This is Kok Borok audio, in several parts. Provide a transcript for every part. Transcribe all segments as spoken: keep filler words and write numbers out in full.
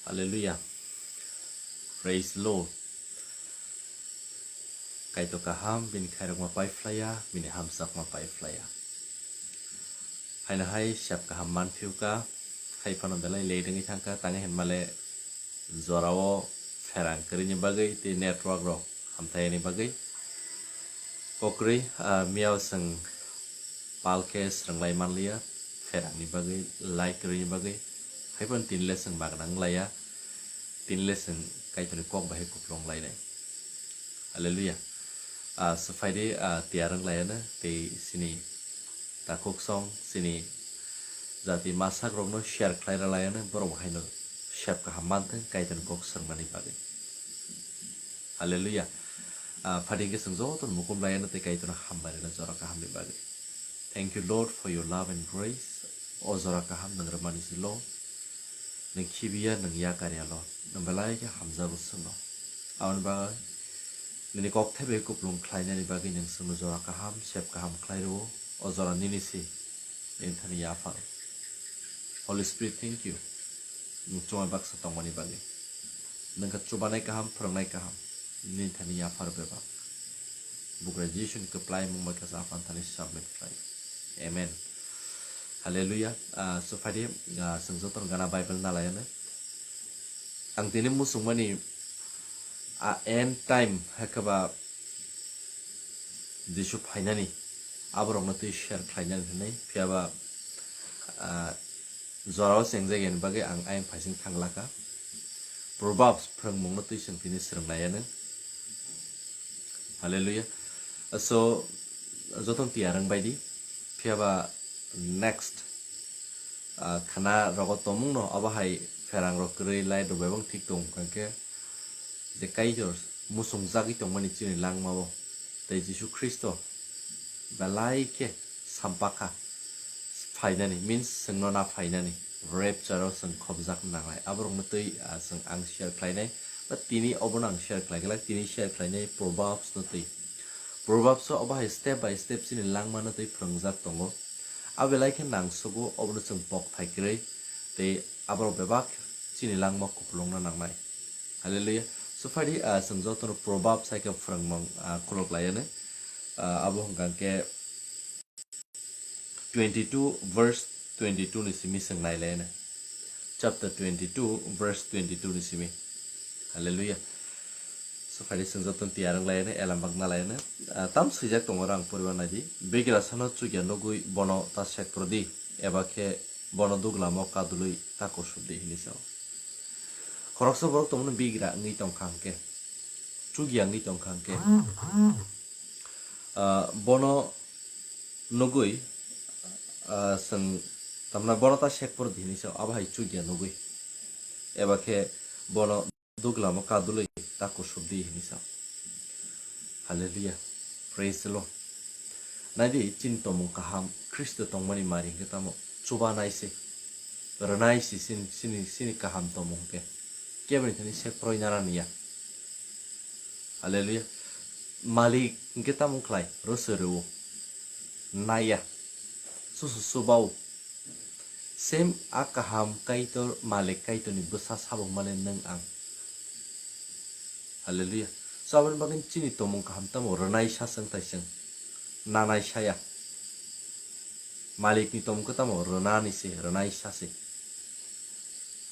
Hallelujah. Praise the Lord. Kaitor kaham, bini khairokma pai phlaiya, bini hamjakma pai phlaiya. Haino hai sep kaham manphiuka, hai phano belai late wngwi thangkha, tangwi hinmale jorao pherang kwrwini bagwi tei network rok hamthayani bagwi. Kokrwi, ah, miyao chwng pal khe swrwnglai manliya, pherangni bagwi, lai kwrwini bagwi, hai phano tinle chwng magna wnglaiya, tinle chwng Kaitorni kok bai hai kupulung lainai. Hallelujah. Ah, swphaidi, ah, tiyar wnglaiano tei chini takhuk song, chini jati masak rokno share khlai rwlaiano borok bo haino sep kaham manthwng Kaitorni kok swrwngnani bagwi. Hallelujah. Ah, phadi hwnkhe chwng jotono mukum laiano tei Kaitorno hambai rwna jora kahamni bagwi. Thank you, Lord, for your love and grace. O jora kaham nwng rwmani se, Lord. Nwng khibiya, nwng yakar ya, Lord. Nwng belai khe hamjago chwngno. Aboni bagwi nini kok thaibai kupulung khlainani bagwi nwng chwngno jora kaham, sep kaham khlai rwo. O jora nini se. Nini thani yaphar. Holy Spirit, thank you. Nwng chumai baksa tongmani bagwi. Nwng khe chubanai kaham, phwrwngnai kaham. Nini thani yaphar bebak. Bugra Jisu ni kwplai mung bai khe sa aphan thani submit khlai. Amen. Hallelujah. Ah, so phadi, ah, chwng jotono gana Bible nalaiano. Ang tini muchungmani, ah, end time, hai khe ba Jisu phainani, aborokno twi share khlainani hwnwi, phiyaba, ah, jorao chengjak yani bagwi ang ayang phaising thanglakha. Proverbs phwrwngmungno twi chwng tini swrwng laiano. Hallelujah. So, jotono tiyar wng baidi, phiyaba next, ah, khana rogo tongmungno abo hai pherang rok kwrwi light rok bai bang thik tong kha khe, je Kaitor muchungjagwi tongmani chini langmao, tei Jisu Khristo belai khe sampakha phainani, means chwngno na phainani, rapture o chwng khobjak nangnai. Aborokno twi, ah, chwng ang share khlainai, ba tini obono ang share khlai glak, tini share khlainai Proverbs no twi. Proverbs o obo hai step by step chini langmano twi phwrwngjak tongo. Abo belai khe nangsugo, obono chwng pok thai kwrwi tei aborok bebak chini langma kupulungna nangnai. Hallelujah. So phadi, ah, chwng jotono Proverbs hai khe phwrwngmung, ah, khulok laiano. Ah, abo hwnkha khe twenty-two verse twenty-two ni simi chwng nai laiano. Chapter twenty-two verse twenty-two ni simi. Hallelujah. So phadi chwng jotono tiyar wng laiano, elam bak na laiano. Ah, tam swijak tongo, rang poriba naidi. Bigrasano chukya nugwi bono ta sekprodi, eba khe bono duglamo kadulwi ta kusubdi hinwi sao. Khoroksa borok tongmani bigra wngwi tongkha hwnkhe, chukya wngwi tongkha hwnkhe, ah, bono nugwi, ah, chwng tamna bono ta sekprodi hinwi sao, abo hai chukya nugwi, eba khe bono duglamo kadulwi ta kusubdi hinwi sao. Hallelujah. Praise the Lord. Naidi, chini tomung kaham Khristo tongmani mari hwnkhe tamo chubanai se, rwnai se chini, chini, chini kaham tomung hwnkhe. Keboni thani se kroi nana niya. Hallelujah. Malik hwnkhe tamo khlai, rwse rwo. Naiya. Susu subao. Same a kaham Kaitor, Malik Kaitorni bwsa sabo mane nwng ang. Hallelujah. So, aboni bagwi chini tomung kaham tamo rwnai sa chwng tai chwng. Nanai saya. Malikni tomung khe tamo rwnani se, rwnai sa se.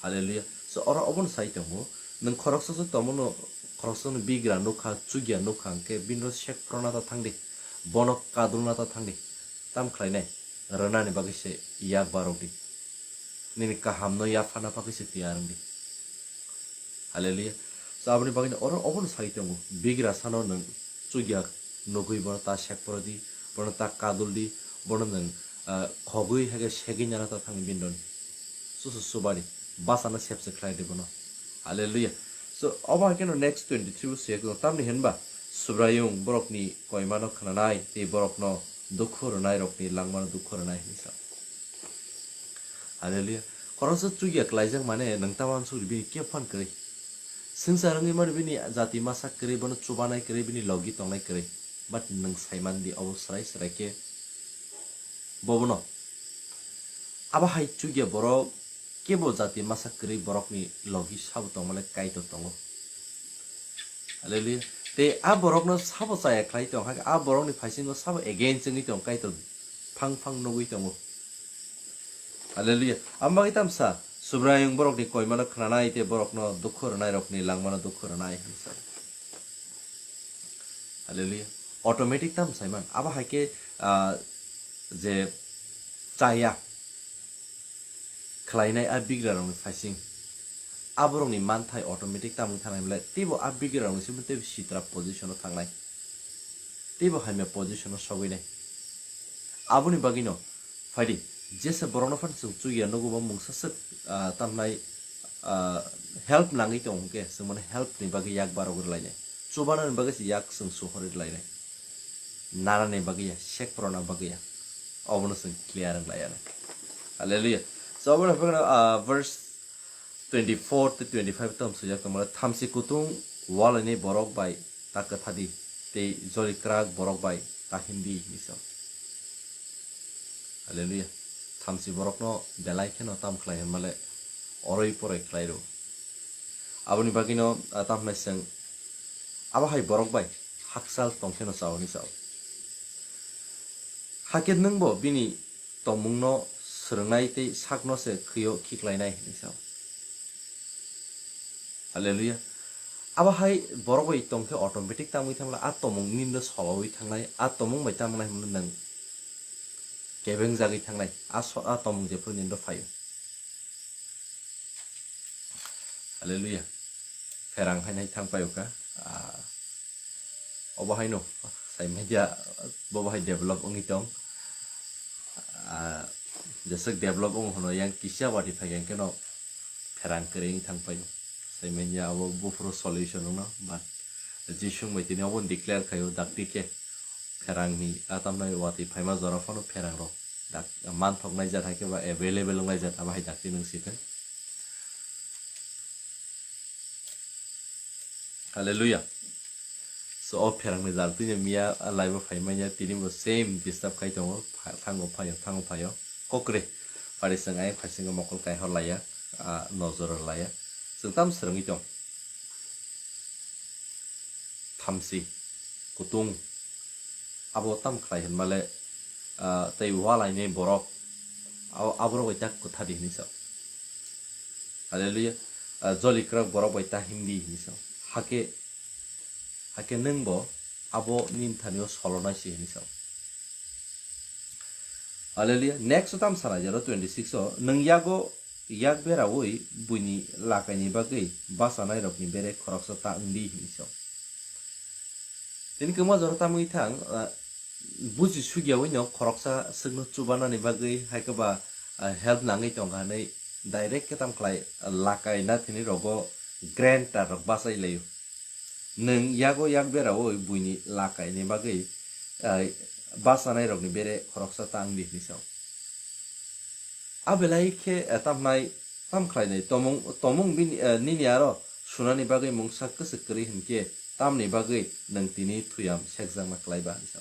Hallelujah. So, oro obono sai tongo. Nwng khoroksa se tomono, khoroksa no bigra nukha, chukya nukha hwnkhe bini ro sek prona ta thangdi. Bono kadulna ta thangdi. Tam khlainai? Rwnani bagwi se yak barokdi. Nini kahamno yaphana bagwi se tiyar wngdi. Hallelujah. So, aboni bagwino oro obono sai tongo. Bigra sano nwng chukya nugwi bono ta sekprodi, bono ta kaduldi, bono nwng, ah, khogwi hake segwi nana ta thangwi bini roni. Susu subari, bachano sepse khlaidi bono. Hallelujah. So, obo hai kheno next twenty-three o se tamni hinba Subraiyung borokni koimano khnanai tei borokno dukhu rwnairokni langmano dukhu rwnai hinwi sa. Hallelujah. Khoroksa chukya klaijak mane nwng ta uansuk di bini khe phan kwrwi. Swngchar wngwi mano bini jati masa kwrwi, bono chubanai kwrwi, bini logi tongnai kwrwi. But nwng sai man di obo swrai swrai khe bobono. Abo hai chukya borok kebo jati masa kwrwi borokni logi sabo tongmale Kaitor tongo. Hallelujah. Tei a borokno sabo chaya khlai tong, hakhe a borokni phaisingo sabo against wngwi tong, Kaitor phang phang nugwi tongo. Hallelujah. Amo bagwi tamsa Subraiyung borokni koimano khnanai tei borokno dukhu rwnairokni langmano dukhu rwnai hinwi sa. Hallelujah. Automatic tam saiman. Abo hai khe, ah, je chaya khlainai a bigrarokni phaising. Aborokni manthai automatic tamwi thangnai belai teibo a bigrarokni simi teibo sitra position-o thangnai. Teibo hamya position-o sogwinai. Aboni bagwino phaidi, jesa borokno phano chwng chukya nugo bo mungsa swk, ah, tamnai, ah, help nangwi tong hwnkhe, chwng mano help ni bagwi yak barogwi rwlainai. Chubanani bagwi se yak chwng suhorwi rwlainai. Narani bagwi ya, sek porona bagwi ya. Obono chwng clear wng lai anai. Hallelujah. So, obono phano, ah, verse twenty-four tei twenty-five tam swijak tongmani, "Thamchi kutung walaini borok bai ta kwthadi, tei joli kwrak borok bai ta himdi," hinwi sa. Hallelujah. Thamchi borokno belai kheno tam khlai hwnmale oroi poroi khlai rw. Aboni bagwino, ah, tam hwnai chwng abo hai borok bai hakchal tong kheno chao hinwi sao. Hakhe nwngbo bini tongmungno swrwngnai tei sakno se khwio khiklainai hinwi sao. Hallelujah. Abo hai borok bai tong khe automatic tamwi thanglai, a tongmung nini do solawi thangnai, a tongmung bai tamnai hwnwi nwng kebengjagwi thangnai, a so-, a tongmung jephru nini do phaio. Hallelujah. Pherang hainai thang paio ka. Ah, obo haino sai media bo bahai develop wngwi tong. Ah, jeswk develop wng hono yang kisa wati phai khe no pherang kwrwi wng thang paio. Sai media abo buphuru solution wngno, but Jisung bai tini obo declare khaio dakti khe pherangni atamnai wati phaima jora phano pherang rok dak-, manthoknai jat hai khe ba available wngnai jat abo hai dakti nwng si thung. Hallelujah. So, o pherangni jal tini miya live o phai manya, tini bo same disturb khai tongo, pha-, thango phaio, thango phaio. Kokre, pari chwng ayang phaisingo mokol kaihor laiya, ah, nojor laiya. Chwng tam swrwngwi tong. Thamchi, kutung, abo tam khlai hwnmale, ah, tei walaini borok, abo, aborok bai ta kwthadi hinwi sa. Hallelujah. Ah, joli kwrak borok bai ta himdi hinwi sa. Hakhe, hakhe nwngbo abo nini thanio solonai se hinwi sa. Hallelujah. Next o tam sana jero twenty six o, "Nwng yago yak beraui buini lakaini bagwi bachanairokni bere khoroksa ta wngdi," hinwi sa. Tini kwma jora tamwi thang, ah, buji sugyaui no khoroksa swkno chubanani bagwi hai khe ba, ah, help nangwi tongkha hinwi direct khe tam khlai, ah, lakai nathini rogo grant rok bachai laio. Nwng yago yak beraui buini lakaini bagwi, ah, bachanairokni bere khoroksa ta wngdi hinwi sa. A belai khe, eh, tamnai, tam khlainai, tomung, tomung bini, eh, nini aro sunani bagwi mungsa kwchwk kwrwi hinkhe, tamni bagwi nwng tini thuyam sekjakna klaiba hinwi sa.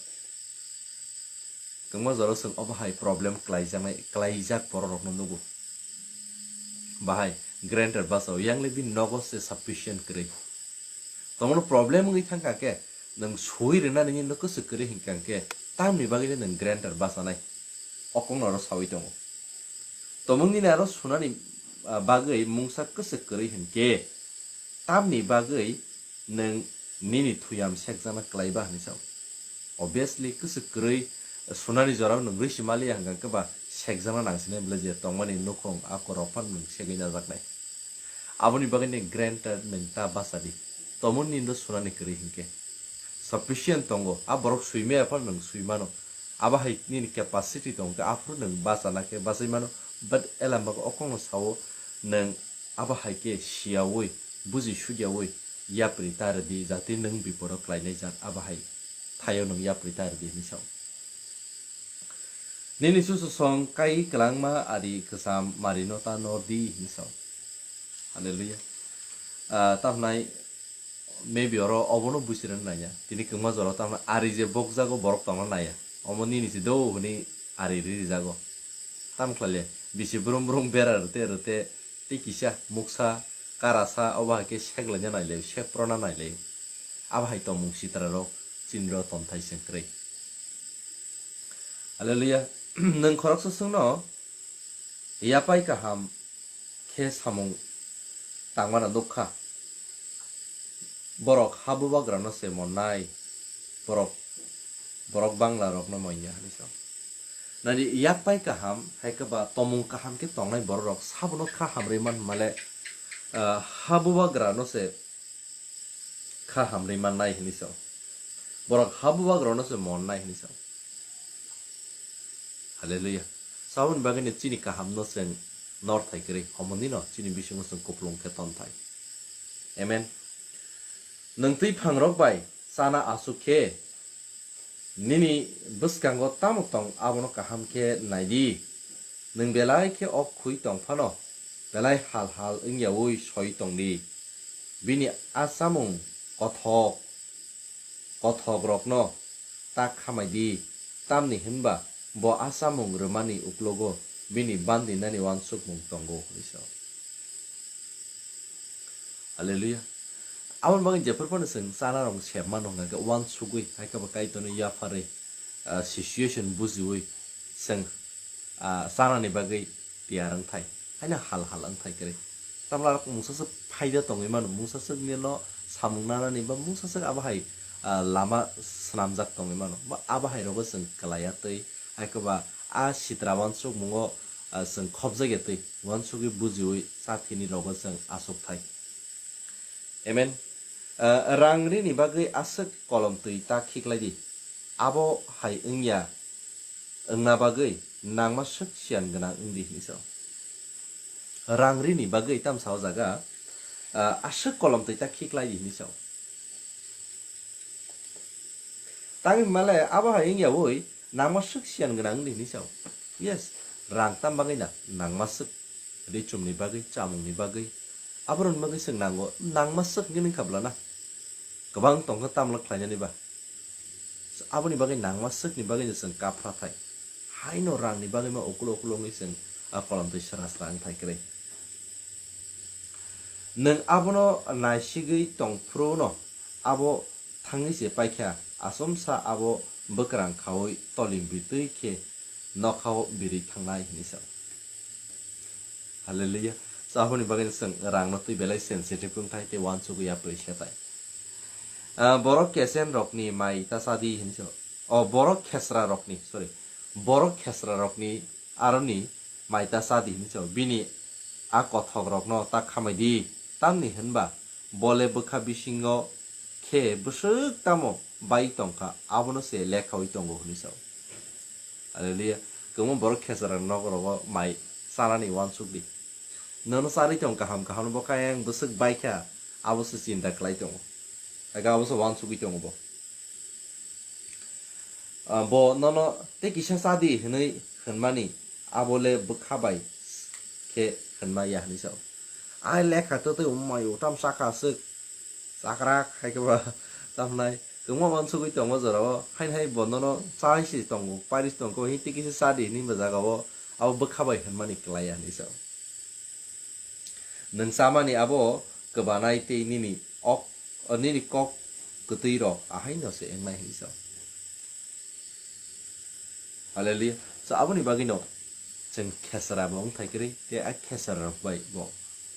Kwbangma jora chwng obo hai problem klaijaknai, klaijak borok rokno nugo. Bahai granted bachao, yang le bini nogo se sufficient kwrwi. Tomono problem wngwi thangkha khe, nwng sui rwna nini no kwchwk kwrwi hinkha khe, tamni bagwi le nwng granted bachanai. O kokno aro saui tongo. Tomung nini aro sunani, ah, bagwi mungsa kwchwk kwrwi hinkhe, tamni bagwi nwng nini thuyam sekjakna klaiba hinwi sao. Obviously, kwchwk kwrwi sunani jorao nwng rwi si maliya hwnkha khe ba sekjakna nang sini bwle je tongmani nukhung a korok phano nwng segwi najaknai. Aboni bagwi ni granted nwng ta bachadi. Tomung nini do sunani kwrwi hinkhe. Sufficient tongo, a borok sui maya phano nwng sui mano. Abo hai nini capacity tong khe aphuru nwng bachana khe bachai mano, but elamba o kokno sao nwng abo hai khe siyaui, buji sugyaui, yapri ta rwdi, jate nwng bipodo klainai jat abo hai thaio nwng yapri ta rwdi hinwi sao. Nini chuchusong kai kwlangma ari kwcham marino ta nordi hinwi sao. Hallelujah. Ah, tamhnai maybe oro obono buchirano naiya. Tini kwma jora tamna ari je bokjago borok tongna naiya. Omo nini se do hwnwi ari ri rijago. Tam khlaile bisi brum brum bera rwte rwte tei kisa muksa karasa obo hai khe seklaina nailai, sekprona nailai. Abo hai tongmung sitra rok chini rok tonthai se kwrwi. Hallelujah. Nwng khoroksa swngno yapai kaham khe samung tangmano nukha. Borok ha bubagrano se monnai, borok, borok bangla rokno monya hinwi sao. Nadi yapai kaham, hai khe ba tomung kaham khe tongnai borok rok sabono kha hamrwi man male, ah, ha bubagrano se kha hamrwi mannai hinwi sao. Borok ha bubagrano se monnai hinwi sao. Hallelujah. Saboni bagwi no chini kahamno chwng northai kwrwi, omonino chini bisingo chwng kupulung khe tonthai. Amen. Nwng twi phangrok bai chana aswk khe nini bwskango tamo tong abono kaham khe nai di. Nwng belai khe ok khwi tong phano belai hal hal wngyaui soi tong di. Bini a chamung kothok kothokrokno ta khamai di, tamni hwnba bo a chamung rwmani uklogo bini bandinani uansukmung tongo, hwnwi sao. Hallelujah. Aboni bagwi jephru phano chwng chanarok sep mano hwnkha khe uansugwi, hai khe bo Kaitorno yapharwi, ah, situation bujiui chwng, ah, chanani bagwi tiyar wngthai, haino hal hal wngthai kwrwi. Tamla rok mungsaswk phaida tongwi mano, mungsaswk nino samung nanani ba mungsaswk abo hai, ah, lama swnamjak tongwi mano. Ba abo hai rogo chwng kwlaiya twi, hai khe ba a sitra uansukmungo, ah, chwng khopjakya twi, uansugwi bujiui chathini rogo chwng achukthai. Amen. Ah, rang rini bagwi aswk kolom twi ta khiklai di. Abo hai wngya wngna bagwi nangma swk siyan gwnang wng di hinwi sao. Rang rini bagwi tamsa o jaga, ah, aswk kolom twi ta khiklai di hinwi sao. Tangwi male abo hai wngya ui nangma swk siyan gwnang wng di hinwi sao. Yes, rang tam bagwi na nangma swk. Richumni bagwi, chamungni bagwi, aborokni bagwi chwng nango, nangma swk hwnwi wngkha bwlana. Kwbang tongkha tamla khlainani ba. Aboni bagwi nangma swkni bagwi no chwng kaphra thai. Haino rangni bagwi ma ukulo ukulo wngwi chwng a kolom twi sra sra wngthai kwrwi. Nwng abono naisigwi tong phuru no abo thangwi se paikha, achomsa abo bwkrang khaui toling bitwi khe nokhao birwi thangnai hinwi sao. Hallelujah. So, aboni bagwi chwng rangno twi belai sensitive wngthai tei uansugwi yapri setai. Ah, borok kesen rokni mai ta chadi hinwi sao. O, borok khesra rokni, sorry. Borok khesra rokni aroni mai ta chadi hinwi sao. Bini a kothok rokno ta khamai di. Tamni hwnba bole bwkha bisingo khe bwswk tamo bai tongkha, abono se lekhaui tongo hinwi sao. Hallelujah. Kwbangma borok khesra nok rogo mai chanani uansuk di. Nono charwi tong kaham kaham bo kayang bwswk bai kha, abo se chinta khlai tongo. Abo se uansugwi tongo bo. Ah, bo nono tei kisa chadi hinwi hwnmani abo le bwkha bai khe hwnma ya hinwi sao. Ai lekha twtwi wngmai o tam chakha aswk chakrak hai khe ba tamnai kwbangma uansugwi tongo jorao haino hai bo nono chai se tongo pairi se tongo hini tei kisa chadi hinwi ba jaga o abo bwkha bai hwnmani kwlai ya hinwi sao. Nwng chamani abo kwbanai tei nini ok, nini kok kwtwi rok ahaino se wngnai hinwi sao. Hallelujah. So, aboni bagwino chwng khesra bo wngthai kwrwi, tei a khesra rok bai bo,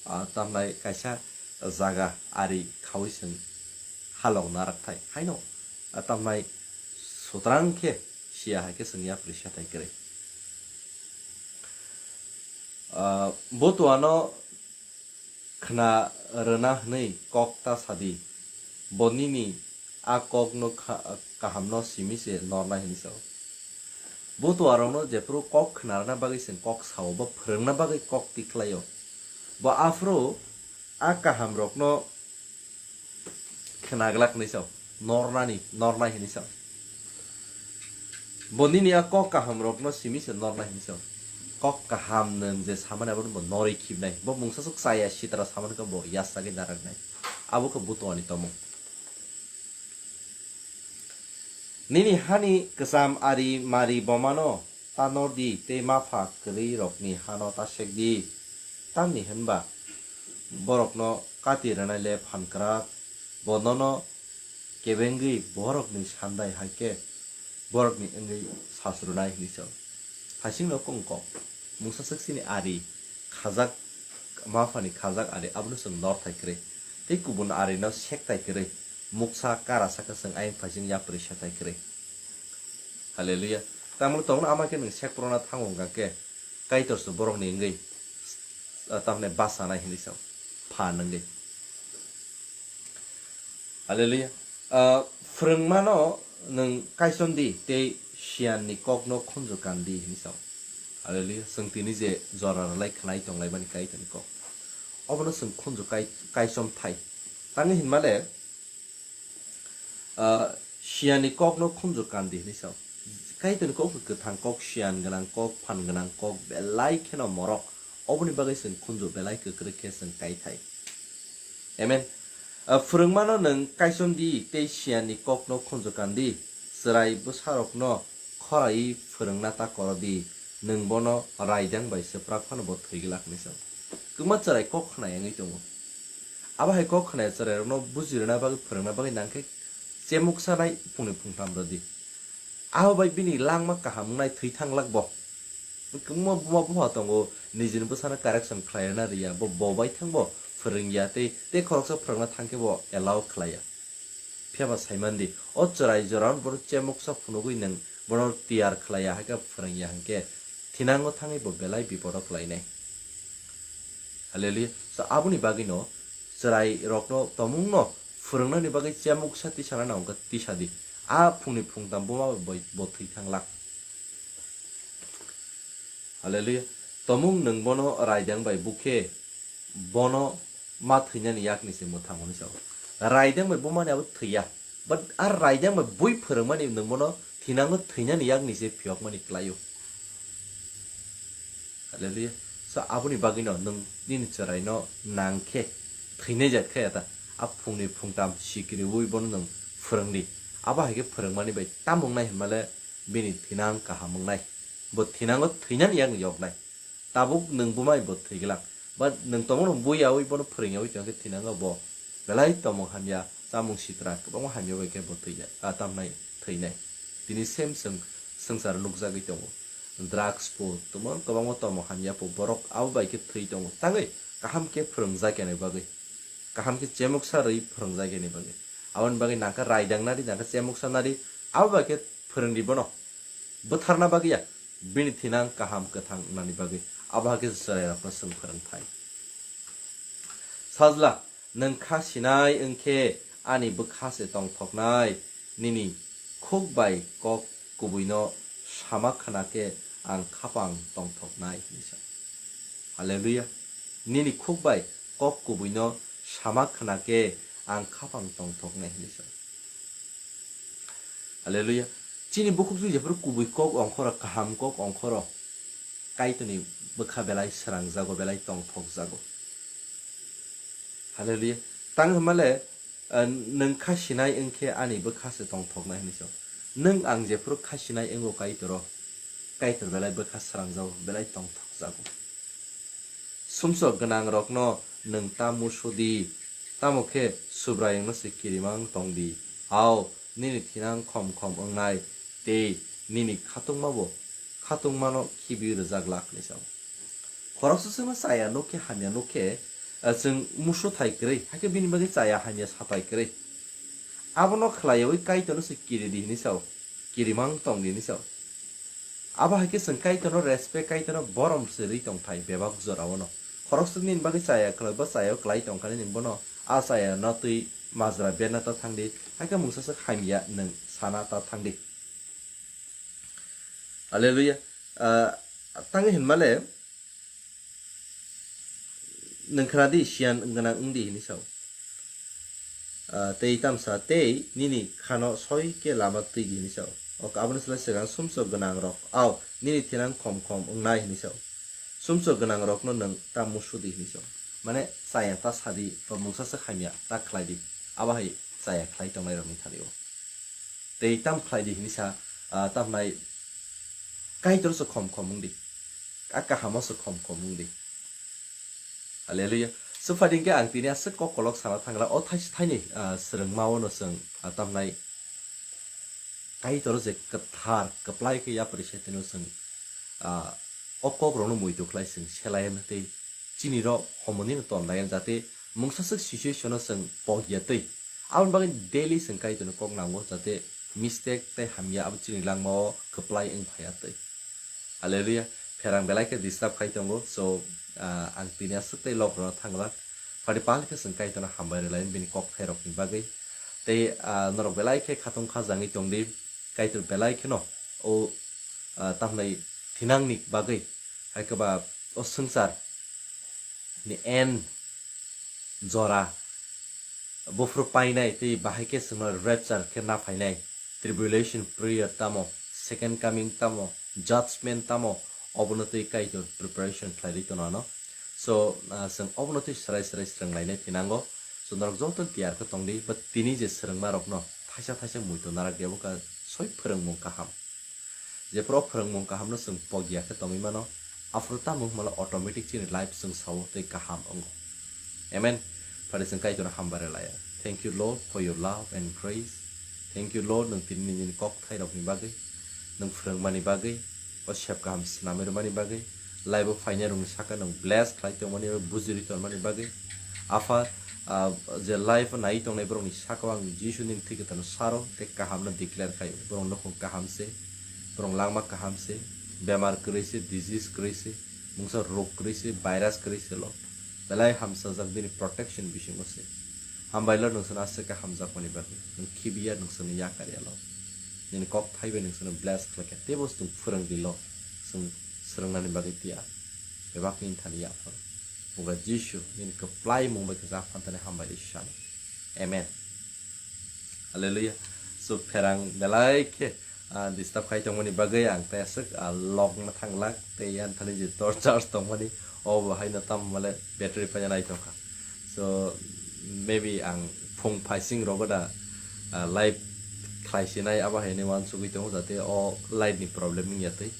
ah, tamnai kaisa jaga ari khaui chwng halok narak thai. Haino, ah, tamnai sutrang khe siya hai khe chwng yapri sa thai kwrwi. Ah, butuano khna rwna hwnwi kok ta sa di. Bo nini a kokno kha-, kahamno simi se nornai hwnwi sao. Butuarokno jephru kok khna rwna bagwi chwng kok sao, bo phwrwngna bagwi kok tikhlaio. Bo aphuru a kahamrokno khna glak hwnwi sao, nornani, nornai hwnwi sao. Bo nini a kok kahamrokno simi se nornai hwnwi sao. Kok kaham nwng je samani abono bo norwi khibnai. Bo mungsaswk chaya sitra samani khe bo yachagwi naraknai. Abo khe butuani tomung. Nini hani kwcham ari mari bomano ta nor di tei mapha kwrwi rokni hano ta sek di. Tamni hwnba borokno kati rwnai le phan kwrak, bo nono kebengwi borokni sandai hai khe borokni wngwi sasrunai hwnwi sao. Hasingno kung kok, mungsa swk chini ari khajak, maphani khajak ari abono chwng northai kwrwi, tei kubun arino sektai kwrwi, muksa kara saka chwng ayang phaising yapri setai kwrwi. Hallelujah. Tamoni tongno ama khe nwng sek porona thango hwnkha khe Kaitorso borokni wngwi, ah, tamni bachanai hwnwi sao, phan wngwi. Hallelujah. Ah, phwrwngmano nwng kaichom di tei siyanni kokno khunju kan di hwnwi sao. Hallelujah. Chwng tini je jora rwlai khwnai tonglaimani Kaitorni kok, obono chwng khunju kai-, kaichom thai. Tangwi hinmale, ah, siyanni kokno khunju kan di hwnwi sao. Kaitorni kok kwthang kok, siyan gwnang kok, phan gwnang kok, belai kheno morok. Oboni bagwi chwng khunju belai kwkrwi khe chwng kai thai. Amen. Ah, phwrwngmano nwng kaichom di tei siyanni kokno khunju kan di. Chwrai bwsarokno khoraiwi phwrwngna ta koro di. Nwng bono raidang bai swprak phano bo thwi glak hwnwi sao. Kwbangma chwrai kok khna yangwi tongo. Abo hai kok khna ya chwrairokno buji rwna bagwi phwrwngna bagwi nang khe chemuk sanai phungni phungtham rw di. Abo bai bini langma kaham wngnai thwi thang lak bo. Kwbangma buma bupha tongo, nijini bwsano correction khlai rwna rwya, bo bo bai thang bo phwrwng ya tei, tei khoroksa phwrwngna thang khe bo allow khlai ya. Phiya ba sai man di, o chwrai jora bono chemuksa phunugwi nwng bono tiyar khlai ya hai khe phwrwng ya hwn khe thinango thangwi bo belai bipodo khlainai. Hallelujah. So, aboni bagwino chwrai rokno tomungno phwrwngnani bagwi chemuksa tisana nang khe tisa di. A phungni phungtam buma bai bo thwi thang lak. Hallelujah. Tomung nwng bono raidang bai bukhe bono ma thwinani yakni se mwthang hwnwi sao. Raidang bai bumani abo thwiya. But a raidang bai bui phwrwngmani nwng bono thinango thwinani yakni se phiyokmani klaio. Hallelujah. So, aboni bagwino nwng nini chwraino nang khe thwinai jat khe ta. A phungni phungtam sikiriui bono nwng phwrwng di. Abo hai khe phwrwngmani bai tamo wngnai hinmale bini thinang kaham wngnai. Bo thinango thwinani yakni yoknai. Tabuk nwng bumai bo thwi glak. But nwng tongmano bui yaui bono phwrwng yaui tongkhe thinango bo belai tomung hamya, chamung sitra kwbangma hamya bai khe bo thwi ya, ah, tamnai thwinai. Tini same chwng swngcharo nukjagwi tongo. Drugs po, tamo kwbangma tomung hamya po borok abo bai khe thwi tongo. Tangwi kaham khe phwrwngjak yani bagwi, kaham khe chemuksa rwi phwrwngjak yani bagwi. Aboni bagwi nangkha raidang nadi, nangkha chemuksa nadi, abo bai khe phwrwng di bono. Bwtharna bagwi ya, bini thinang kaham kwthang wngnani bagwi. Abo hakhe chwrairokno chwng phwrwng thai. Sajla, nwng kha sinai wng khe ani bwkha se tongthoknai, nini khuk bai kok kubuino sama khna khe ang khapang tongthoknai hwnwi sa. Hallelujah. Nini khuk bai kok kubuino sama khna khe ang khapang tongthoknai hwnwi sa. Hallelujah. Chini bukhuk chwng jephuru kubui kok ongkhoro, kaham kok ongkhoro, Kaitorni bwkha belai srangjago, belai tongthokjago. Hallelujah. Tang hwnmale, eh, nwng kha sinai wng khe ani bwkha se tongthoknai hwnwi sao. Nwng ang jephuru kha sinai wngo Kaitoro, Kaitor belai bwkha srangjago, belai tongthokjago. Sumsok gwnangrokno nwng ta musu di, tamo khe Subraiyungno se kirimang tong di. Hao, nini thinang khom khom wngnai, tei nini khatungmabo, khatungmano khibiui rwjak lak hwnwi sao. Khoroksa chwngno chaya nuk khe, hamya nuk khe, eh, chwng musu thai kwrwi, hakhe bini bagwi chaya hamya sapai kwrwi. Abono khlaiyaui Kaitorno se kiri di hwnwi sao, kirimang tong di hwnwi sao. Abo hai khe chwng Kaitorno respect, Kaitorno borom se rwi tong thai bebak jorao no. Khoroksa nini bagwi chaya khlai, bo chaya o klai tong kha nini bono, a chaya no twi majra berna ta thang di, hai khe mungsa swk hamya nwng sana ta thang di. Hallelujah. Ah, tangwi hinmale, nwng khna di, siyan gwnang wng di hwnwi sao. Ah, tei tamsa, tei nini khano soi khe lama twi di hwnwi sao. Ok, aboni slai swkang sumsok gwnang rok, ao, nini thinang khom khom wngnai hwnwi sao. Sumsok gwnang rokno nwng ta musu di hwnwi sao. Mane chaya ta sa di, ba mungsa swk hamya ta khlai di. Abo hai chaya khlai tongnai rokni thani o. Tei tam khlai di hwnwi sa, ah, tamnai Kaitor se khom khom wng di. A kahamo se khom khom wng di. Hallelujah. Sufading ke ang tini aswk kok kolok sana thangla o thaisi thaini, ah, swrwngma ono chwng, ah, tamnai Kaitor je kwthar kwplai khe yapri se tino chwng, ah, o kok rokno muitu khlai chwng selai tei chini rok homoni no ton lai jate mungsa swk situation o chwng pok ya tei aboni bagwi daily chwng Kaitor ni kok nango jate mistake tei hamya abo chini langma o kwplai wng phai ya tei. Hallelujah. Pherang belai khe disturb khai tongo. So, ah, ang tini aswk tei lok rwna thangla. Phadi pal khe chwng Kaitorno hambai rwlai bini kok thai rokni bagwi. Tei, ah, norok belai khe khatung khajangwi tongdi. Kaitor belai kheno o, ah, tamhnai thinangni bagwi. Hai khe ba o swngchar ni end jora buphuru painai tei bahai khe chwngno rapture khe na phainai, tribulation period tamo, second coming tamo, judgment tamo, obono tei Kaitor preparation khlai rwi tono ano. So, ah, chwng obono tei swrai swrai swrwng lainai thinango. So, norok joto tiyar khe tongdi, but tini je swrwngma rokno thaisa thaisa muitu narak diya bo ka soi phwrwngmung kaham. Jephuru o phwrwngmung kahamno chwng pogya khe tongwi mano, aphuru tamo hwnmale automatic chini life chwng sao tei kaham wngo. Amen. Phari chwng Kaitorno hambai rwlaiya. Thank you, Lord, for your love and grace. Thank you, Lord, nwng tini nini kok thairokni bagwi, nwng phwrwngmani bagwi, o sep kaham swnamwi rwmani bagwi, life-o phainai rokni saka nwng bless khlai tongmani, bujiri tongmani bagwi. Apha, ah, je life-o nai tongnai borokni saka-o ang Jisu nini thwi kwthangno saro tei kahamno declare khai, borok nukhung kaham se, borok langma kaham se, bemar kwrwi se, disease kwrwi se, mungsa rok kwrwi se, virus kwrwi se lo. Belai hamsajak bini protection bisingo se. Hambai lo nwng sano aswk khe hamjakmani bagwi. Nwng khibiya nwng sano yakar ya lo. Nini kok thaibai nwng sano bless khlai kha. Teibo chwng phwrwng di lo. Chwng swrwngnani bagwi tiya. Bebak nini thani yaphar. Buga Jisu nini kwplai mung bai khe jak phan thani hambai di sano. Amen. Hallelujah. So pherang belai khe, ah, disturb khai tongmani bagwi ang tei aswk, ah, lok na thanglak tei yan thani je torch charge tongmani o bo haino tamo male battery paina nai tongkha. So maybe ang phung phaising rogo da, ah, live khlai sinai abo haino uansugwi tongo jate o light ni problem wngya tei.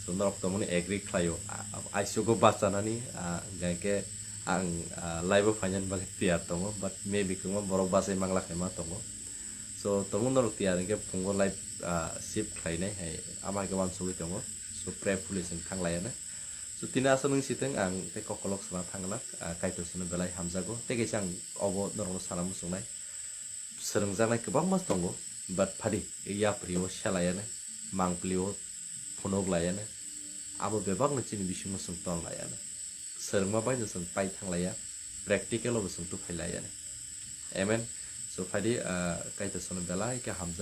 So norok tongmani agree khlaio. A-, aisugo bachanani, ah, hingkha khe ang, ah, live-o phainani bagwi tiyar tongo, but maybe kwbangma borok bachai mangla khe ma tongo. So tongo norok tiyar hingkhe phungo live, ah, shift khlainai hai, amo hai khe uansugwi tongo. So prayerfully chwng thanglaiyana. So tini aswk nung sitwng ang tei kokolok sana thangla, ah, Kaitor sano belai hamjago. Tei kaisa ang obo norokno sana muchungnai. Swrwngjaknai kwbangma tongo, but phadi yapri o selaiyana, mangpli o phunuk laiyana, abo bebakno chini bisingo chwng ton laiyana. Swrwngma bai no chwng pai thang laiya, practical o bo chwng tuphai laiyana. Amen. So phadi, ah, Kaitor sano belai khe hamjak.